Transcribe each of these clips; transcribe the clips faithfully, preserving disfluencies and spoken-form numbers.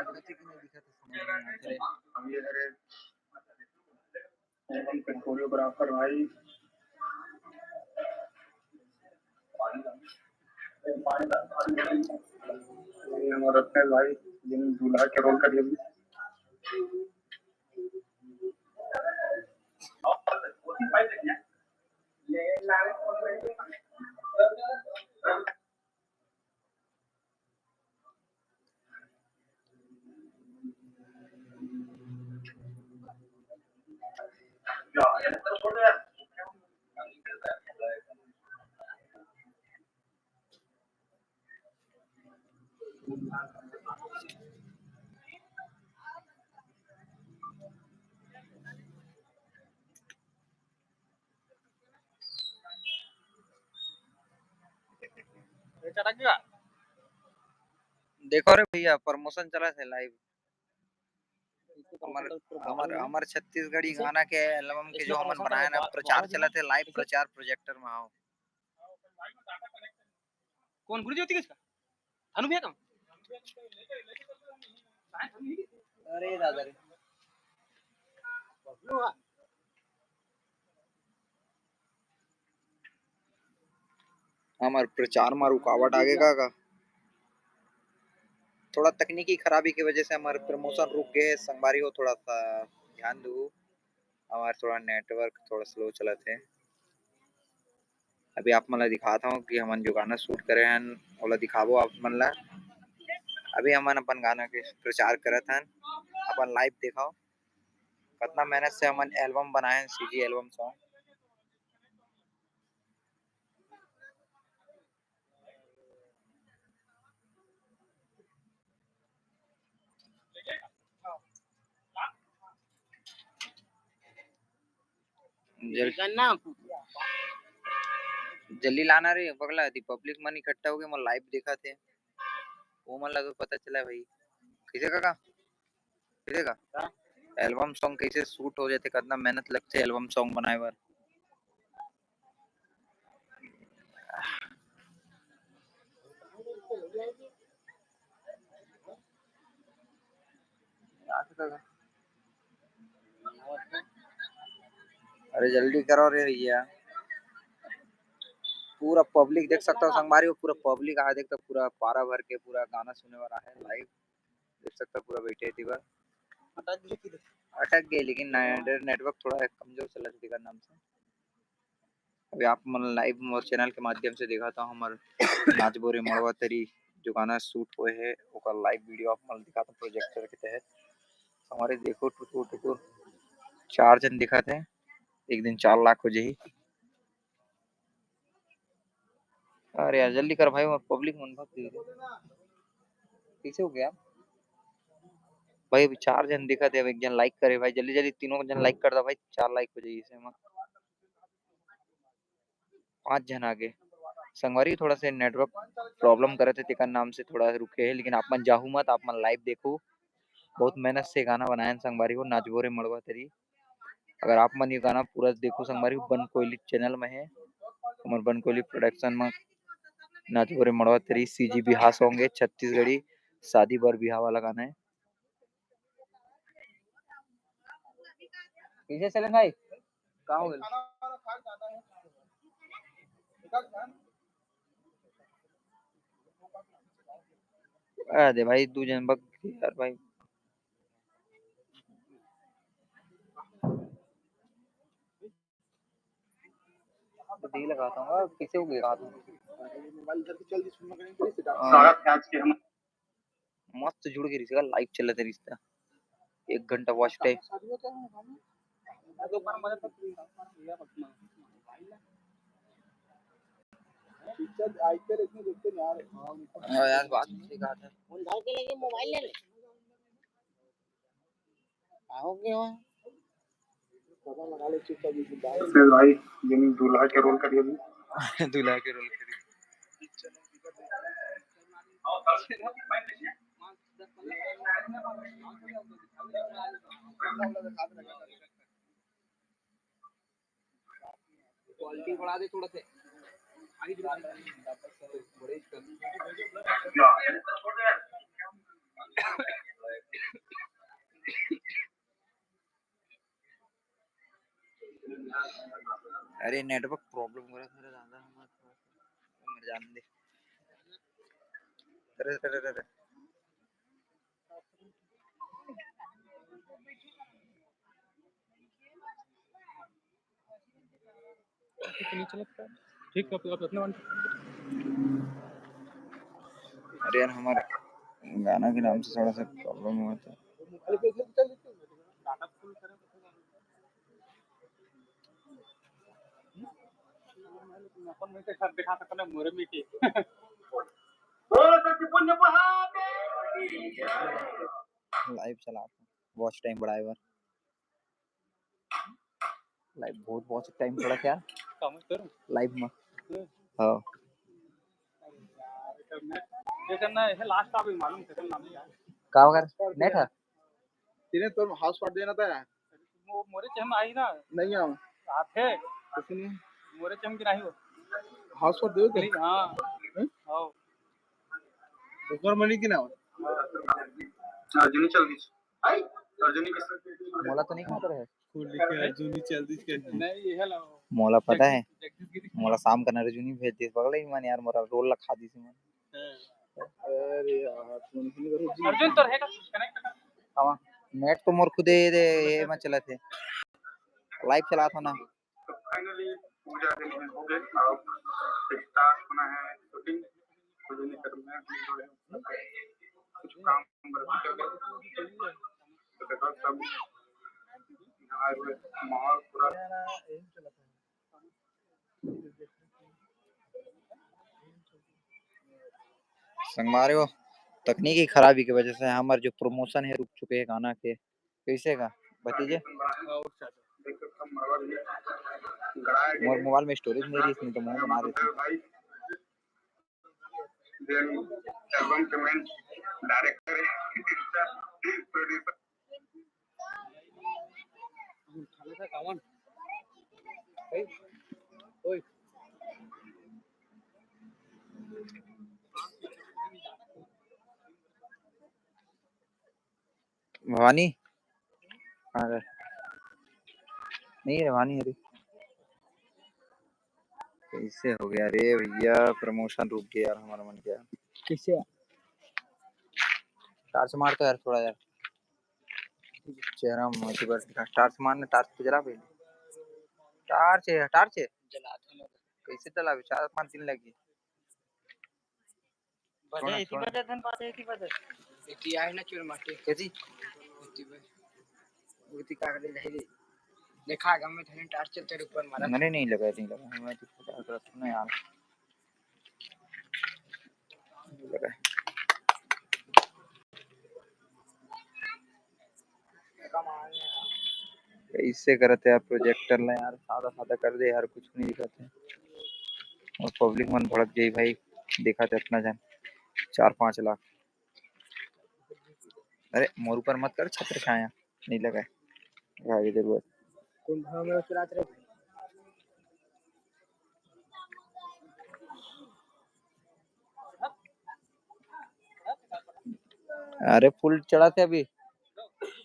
दिखत हे, समझ में नहीं आत हे। हम ये हरे, हम कोरियोग्राफर भाई, ये हमारा रत्नेश भाई, जिन दूल्हा के रोल करिए। देखो रे भैया, प्रमोशन चलत हे लाइव। हमर, हमर, हमर छत्तीसगढ़ी गाना के एल्बम के जो हमन बनाए ना, प्रचार चलत हे, लाइव प्रचार प्रोजेक्टर में। आओ। कौन गुरु ज्योति किसका? धनु भैया का? अरे दादा रे। हमर प्रचार म रुकावट आगे का, का? थोड़ा तकनीकी खराबी के वजह से हमर प्रमोशन रुक गए हे संगवारी हो, थोड़ा सा ध्यान दू। हमर थोड़ा नेटवर्क थोड़ा स्लो चलत हे। अभी आप मन ला दिखात हव कि हमन जो गाना शूट करे हन, ओला दिखाबो आप मन ला। अभी हमन अपन गाना के प्रचार करत हन, अपन लाइव देखव, कतना मेहनत से हमन एल्बम बनाए हन, सीजी एल्बम सॉन्ग। जल-, जल्दी लाना रे पगला, यदि पब्लिक मन इकट्ठा हो गए, मोर लाइव देखत हे, वो मन ला तो पता चला भाई। कैसे काका? कैसे का? एल्बम सॉन्ग कैसे शूट हो जाते, कितना मेहनत लगते एल्बम सॉन्ग बनाए बर। अरे जल्दी करो रे भैया, पूरा पब्लिक देख सकता हो संगवारी हो, पूरा पब्लिक आ देखता, पूरा पारा भर के पूरा गाना सुने वाला है लाइव, देख सकता हो पूरा बैठे थी बस। अटक गए, लेकिन ने-, नेटवर्क थोड़ा कमजोर चला थे, तेकर नाम से। अभी आप मन लाइव मोर चैनल के माध्यम से देखा था हमर नाचबो रे मड़वा तरी जो गाना शूट हुए है, ओकर लाइव वीडियो आप मन दिखा था प्रोजेक्टर के तहत। हमारे देखो टुकुर टुकुर चार जन दिखा थे, एक दिन चार लाख हो जाही। अरे यार जल्दी कर भाई, मोर पब्लिक मन भाग गई रे। कैसे हो गया भाई? अभी चार जन दिखा थे, अब एक जन लाइक करे भाई, जल्दी जल्दी तीनों जन लाइक कर दो भाई, चार लाइक हो जाही इसे में। पाँच जन आगे। संगवारी थोड़ा से नेटवर्क प्रॉब्लम करे थे, तेकर नाम से थोड़ा रुके है, लेकिन आप मन जाहू मत, आप मन लाइव देखो। बहुत मेहनत से गाना बनाए हैं संगवारी हो, नाचबो रे मड़वा तरी। अगर आप मन ये गाना पूरा देखो संगवारी हो, बन कोयली चैनल में है, हमर बन कोयली प्रोडक्शन में नाचबो रे मड़वा तरी, सीजी बिहार सॉन्ग है, छत्तीसगढ़ी शादी बर बिहाव वाला गाना है। कैसे चले भाई? कहाँ हो गए? आ दे भाई, दू जन बक यार भाई। तो यही लगाता हूँ, कैसे हो गया? हाँ। मस्त जुड़ के रिश्ता, लाइव चलत हे रिश्ता, एक घंटा वॉच टाइम। हाँ यार, बात सही कहा था। आओगे वहाँ? फिर भाई, जिन दूल्हा के रोल करिए अभी। दूल्हा के रोल करिए। क्वालिटी बढ़ा दे थोड़ा से। आगे बढ़ा दे। बड़े इसका। अरे, नेटवर्क प्रॉब्लम हो रहा था रे दादा, हमर थोड़ा सा, मर जान दे। अरे, अरे, अरे, अरे। ठीक है, नहीं चला। ठीक है, आप, आप अपने वन। अरे यार, हमारे गाना के नाम से थोड़ा सा प्रॉब्लम हुआ था। अपन में से सब दिखा सकते हैं, मोरे में की। लाइव चला, वॉच टाइम बढ़ाए बर। लाइव बहुत, बहुत टाइम थोड़ा क्या काम करूं? लाइव में। हम्म। हाँ। जैसे ना, ये लास्ट का भी मालूम, सेकंड नाम क्या है? का वगैरह? नेट है? तेने तो हॉटस्पॉट देना था यार। वो मोरे चेहरे में आई ना। नहीं आऊँ। आथे। कुछ नहीं। मोरे चेहरे में नहीं हो। हॉटस्पॉट दे दे। हाँ। हैं? हाँ। ऊपर मनी की ना हो। अर्जुनी चल गई। आई? अर्जुनी किस? मोला तो नहीं खबर है। फुल लिखे अर्जुनी चल दी के। नहीं, ये है ला। मोला पता है। जगदीश गिरी। मोला शाम का अर्जुनी भेज दिस बगले ही मन यार, मोरा रोल ला खा दिस मन। हाँ। अरे यार, तुम नहीं करो जी। अर्जुन, तोर हेड कनेक्ट कर। हवा। नेट तो मोर खुदे दे, ये मत चलाते। लाइव चलात हो ना। तो फाइनली पूजा के दिन हो गए, अब स्टार्ट होना है शूटिंग। कुछ नहीं करना है, कुछ काम बरस गए। तो देखो सब नहाए हुए, माहौल पूरा। संगवारी हो, तकनीकी खराबी के वजह से हमर जो प्रमोशन है रुक चुके हैं गाना के। कैसे का भतीजे? मोर मोबाइल में स्टोरेज नहीं रही, इसमें तो मैं बना रहे थे। एल्बम के मेन डायरेक्टर है, प्रोड्यूसर। खाना था कामन। ओए। भवानी? हाँ रे। नहीं रे, भवानी, अरे। कैसे हो गया रे भैया, प्रमोशन रुक गया यार हमारा मन क्या। कैसे? टार्च मार तो यार थोड़ा यार। चेहरा में मोती बस दिखा। टार्च मारने, टार्च तो जला पहले। टार्च है, टार्च है। जला दो ना। कैसे जला? चार पाँच दिन लगी। बजे कौन है, इसी कौन? बजे धन पाते इसी बजे। इति आए ना चोर माटे। कैसी? इति बजे। उति का करे नहीं रे। देखा गम में धन टार्च चलते ऊपर मारा। मैंने नहीं लगा, नहीं लगा। मैं तो पता करता हूँ ना यार। नहीं लगा। कैसे करत है यार प्रोजेक्टर ला यार, सादा सादा कर दे यार, कुछ नहीं दिखत है। और पब्लिक मन भड़क जाई भाई, देखत है इतना जन, चार पाँच लाख। अरे मोर ऊपर मत कर छत्र छाया, नहीं लगा है भाई जरूरत। कुंभा में उतरात रे। अरे फुल चढ़ाते अभी।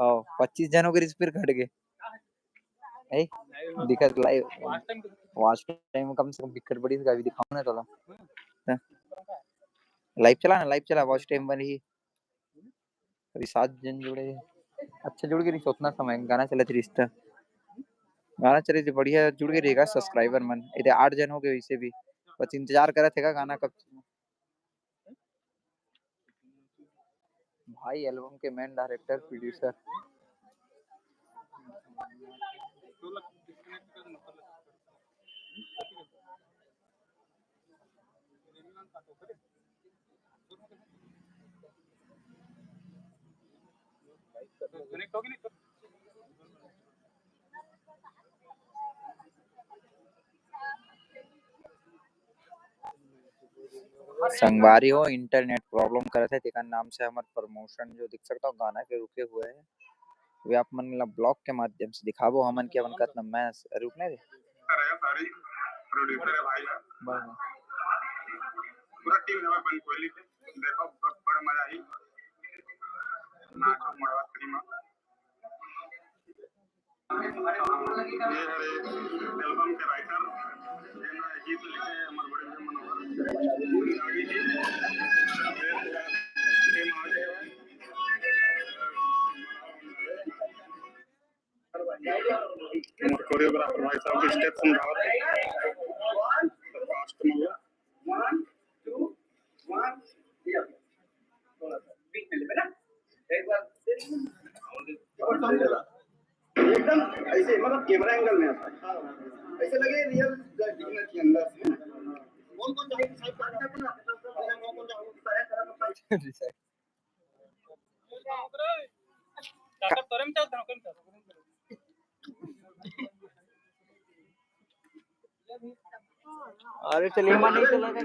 हाँ, पच्चीस जन हो गए, फिर घट गए। ए, दिखा लाइव। वॉच टाइम कम से कम बिकट बड़ी का भी दिखाओ ना थोड़ा। हाँ। लाइव चला ना, लाइव चला, वॉच टाइम बन ही। अभी सात जन जुड़े हैं। अच्छा जुड़ के रही, उतना समय गाना चलत रही, रिश्ता गाना चले तो बढ़िया जुड़ के रहेगा सब्सक्राइबर मन। इधर आठ जन हो गए वैसे भी, बस इंतजार करत है गाना कब। भाई एल्बम के मेन डायरेक्टर प्रोड्यूसर। संगवारी हो, इंटरनेट प्रॉब्लम करत है, तेकर नाम से हमर प्रमोशन जो दिख सकता हो गाना के रुके हुए हैं, वे आप मन ला ब्लॉग के माध्यम से दिखाबो हमन के अपन कतना मैं रुकने दे। प्रोड्यूसर है भाई। पूरा टीम है पंचकोली से। देखो, ब-, बड़ा मजा आई। नाचो मड़वा फ्री में। ये हरे एल्बम के राइटर, जेन ह गीत लिखे हमर बड़े भैया मनोहर त्रिपाठी जी। ये पूरा टीम आगे है। हमर कोरियोग्राफर भाई साहब के स्टेप समझावत है। फास्ट मतलब। एकदम ऐसे, मतलब, कैमरा एंगल में आता है, ऐसे लगे रियल दिखना चाहिए अंदर से, है ना? कौन कौन जाओगे? साइड पर कौन कौन जाओगे? अरे चलिए, मन नहीं चला था।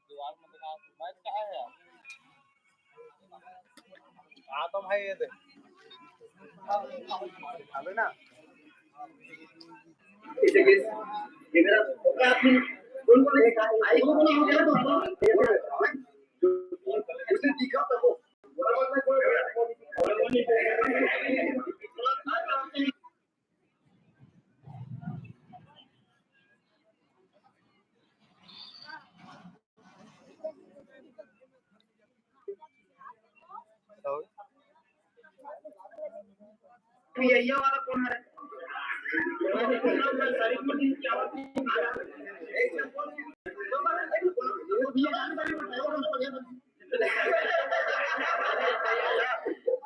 दीवार में दिखा, मैच कहाँ है यार? हाँ तो भाई, ये देख। अबे ना। ये, ये वाला कौन है?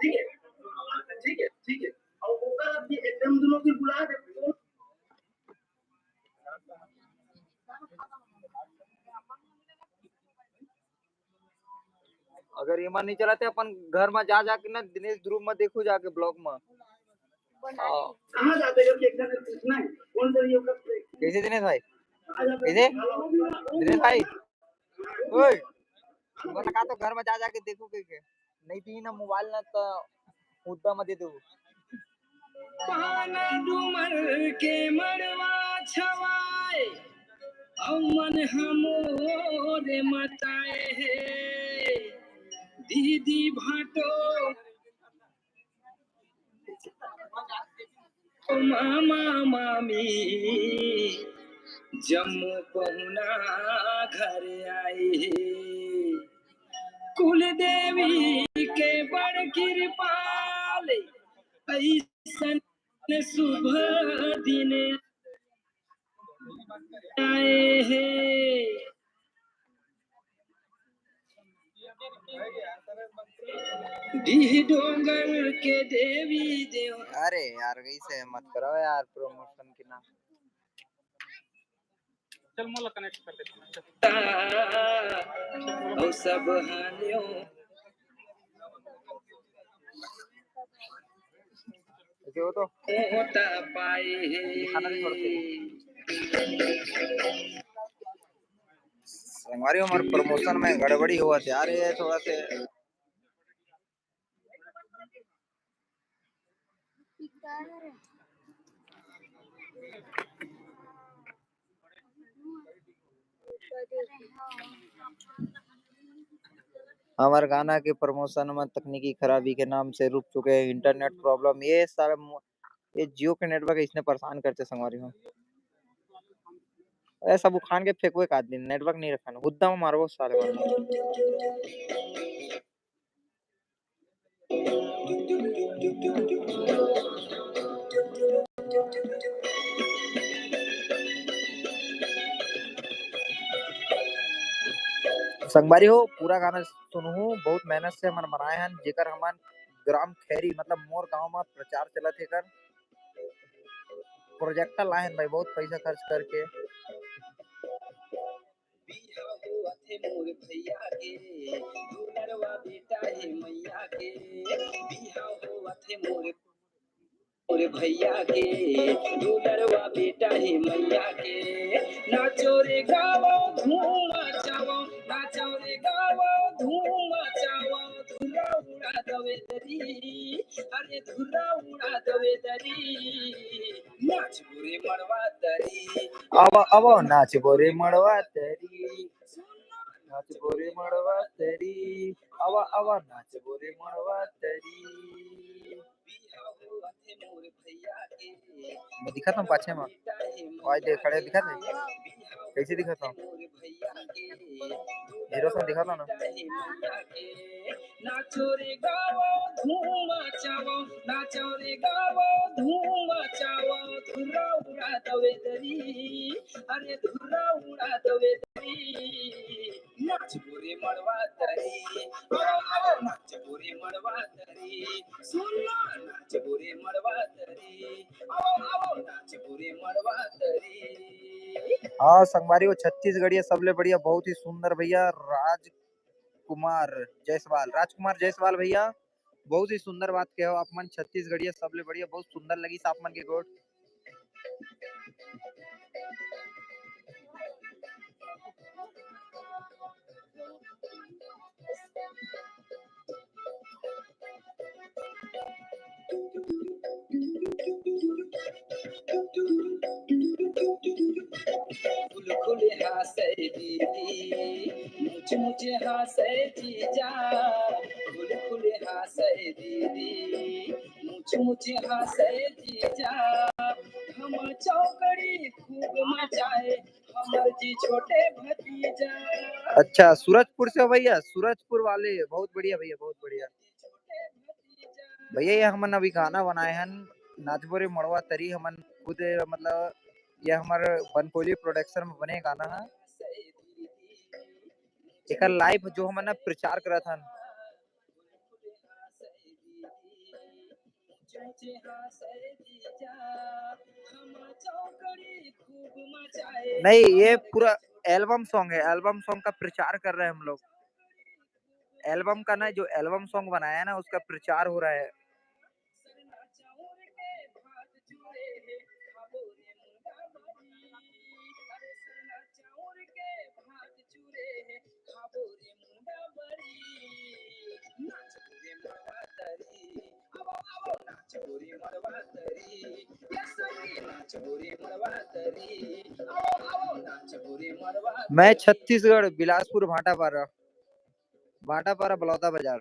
ठीक है, ठीक है, ठीक है। और ऊपर आप ये एकदम दोनों की बुला देते हो। अगर एमा नहीं चलाते, अपन घर में जा जाके ना, दिनेश ध्रुव में देखो जाके, ब्लॉग में। हाँ। कहाँ जाते करके एक जन से पूछना है, कौन सा ये होगा? कैसे दिनेश भाई? कहाँ जाते? कैसे? दिनेश भाई, ओए, तुमको लगा तो घर में जा जाके देखो के, के। नहीं तो ना मोबाइल ना तो मुद्दा में दे दो। पाना डूमर के मड़वा छवाए, अउ मन हमोर मताए हे। दीदी भाटो, मामा मामी, जम्मो पहुना घर आए हे। कुल देवी के बड़ कृपा ले, अइसन शुभ दिन आए हे। डीह डोंगर के देवी देव। अरे यार, ऐसे मत करो यार, प्रमोशन के नाम। चल, मोला कनेक्ट कर देता हूँ। अउ सब हानियो। ऐसे हो तो होता पाए हे। दिखाना नहीं पड़ते। संगवारी, हमर प्रमोशन में गड़बड़ी होवत हे यार, ये थोड़ा से। हमर गाना के प्रमोशन में तकनीकी खराबी के नाम से रुक चुके हे, इंटरनेट प्रॉब्लम। ये सारे मो-, ये जियो के नेटवर्क इसने परेशान करथे संगवारी हो। ए, सब उखान के फेंकबो एक आदमी, नेटवर्क नहीं रखन, हुद्दा में मारबो साले मन। संगवारी हो, पूरा गाना सुनहू, बहुत मेहनत से हमन बनाए हन, जेकर हमन ग्राम खैरी, मतलब मोर गांव में प्रचार चलत हे, एकर प्रोजेक्टर लाए हन भाई, बहुत पैसा खर्च करके। बिहाव होवत हे मोर भैया के, दुलरवा बेटा हे मैया के। बिहाव होवत हे मोर, मोर भैया के, दुलरवा बेटा हे मैया के। नाचो रे गावो धूम मचावो, नाचो रे गावो धूम मचावो, दुलरवा नाचबो रे मड़वा तरी। आवा, आवा, नाचबो रे मड़वा तरी। नाचबो रे मड़वा तरी। आवा, आवा, नाचबो रे मड़वा तरी। मैं दिखाता हूँ पाछे में। भाई देख, खड़े दिखाते हैं। कैसे दिखाता हूँ? हीरो से दिखाता हूँ ना। नाचो रे गावो धूम मचावो, नाचो रे गावो धूम मचावो, धुर्रा उड़ा दवे दरी, अरे धुर्रा उड़ा दवे दरी। नाचबो रे मड़वा तरी, आओ, आओ, नाचबो रे मड़वा तरी, सुन ना, नाचबो रे मड़वा तरी, आओ, आओ, नाचबो रे मड़वा तरी। हाँ संगवारी हो, छत्तीसगढ़िया सबले बढ़िया, बहुत ही सुंदर भैया राजकुमार जायसवाल, राजकुमार जायसवाल भैया, बहुत ही सुंदर बात कहे हो आप मन। छत्तीसगढ़िया सबले बढ़िया, बहुत सुंदर लगिस आप मन के गोठ। खुल खुल हासै दीदी, मुछ मुछ हासै जीजा। खुल खुल हासै दीदी, मुछ मुछ हासै जीजा। हम चौकड़ी खूब मचाए, हमर जी छोटे भतीजा। अच्छा, सूरजपुर से हो भैया, सूरजपुर वाले, बहुत बढ़िया भैया, बहुत बढ़िया। भैया, ये हमन अभी गाना बनाए हन, नाचबो रे मड़वा तरी, हमन खुद, मतलब, ये हमर बनकोली प्रोडक्शन में बने गाना है। एकर लाइव जो हमन ना प्रचार करत हन। नहीं, ये पूरा एल्बम सॉन्ग है, एल्बम सॉन्ग का प्रचार कर रहे हैं हम लोग। एल्बम का ना, जो एल्बम सॉन्ग बनाया है ना, उसका प्रचार हो रहा है। मैं छत्तीसगढ़, बिलासपुर, भाटापारा, भाटापारा, बलौदा बाजार।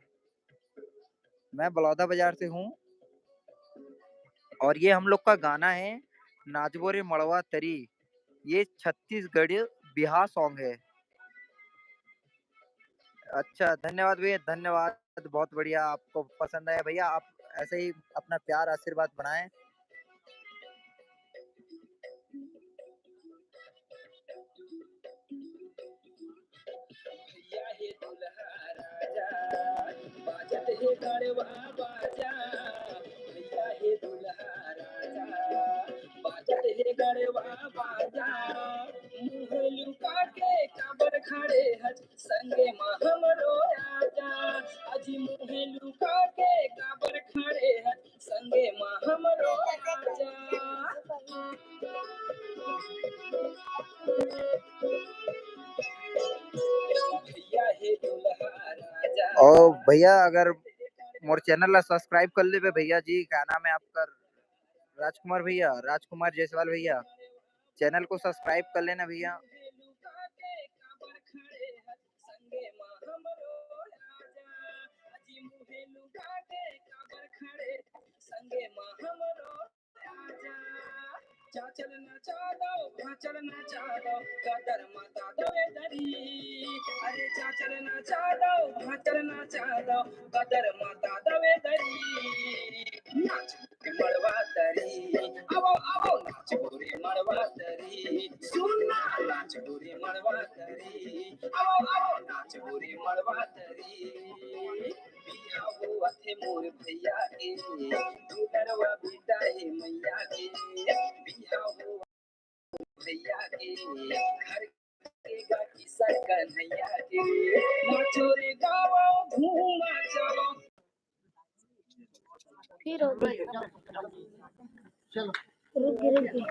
मैं बलौदा बाजार से हूँ और ये हम लोग का गाना है नाचबो रे मड़वा तरी। ये छत्तीसगढ़ बिहार सॉन्ग है। अच्छा, धन्यवाद भैया, धन्यवाद, बहुत बढ़िया, आपको पसंद आया भैया। आप ऐसे ही अपना प्यार आशीर्वाद बनाएं। भैया हे दुल्हा राजा, बाजत हे गड़वा बाजा। भैया हे दुल्हा राजा, बाजत हे गड़वा बाजा। मुँह लुका के काबर खड़े हस, संगे मा हमरो आजा। अजी मुँह लुका के काबर खड़े हस, संगे मा हमरो आजा। भैया हे दुल्हा राजा। और भैया, अगर मोर चैनल ला सब्सक्राइब कर लेबे भैया जी, क्या नाम है आपका? राजकुमार भैया, राजकुमार जायसवाल भैया, चैनल को सब्सक्राइब कर लेना भैया। चाचल नचा दो, भाचल नचा दो, कदर मता दवे दरी। अरे चाचल नचा दो, भाचल नचा दो, कदर मता दवे दरी। नाच रे मड़वा तरी, आवो, आवो, नाच रे मड़वा तरी। सुन ना, नाच रे मड़वा तरी। आवो, आवो, नाच रे मड़वा तरी। बिहाव होवत हे मोर भैया के, दुलरवा बेटा हे मैया के। बिहाव होवत भैया के, घर के गाठी सब कन्हैया के। नाचो रे गावो घूमा चलो। फिर हो गई। चलो। रुक गई, रुक गई।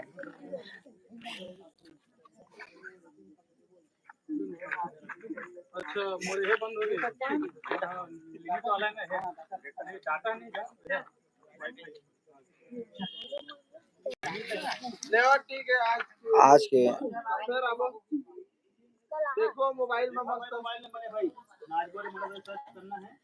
अच्छा, मोर ये बंद हो गई। हाँ, लिमिट वाला ना है। नहीं, डाटा नहीं है। ले और ठीक है, आज आज के सर अब देखो मोबाइल में मस्त मोबाइल नंबर है भाई, नाच बोले मोबाइल सर्च करना है।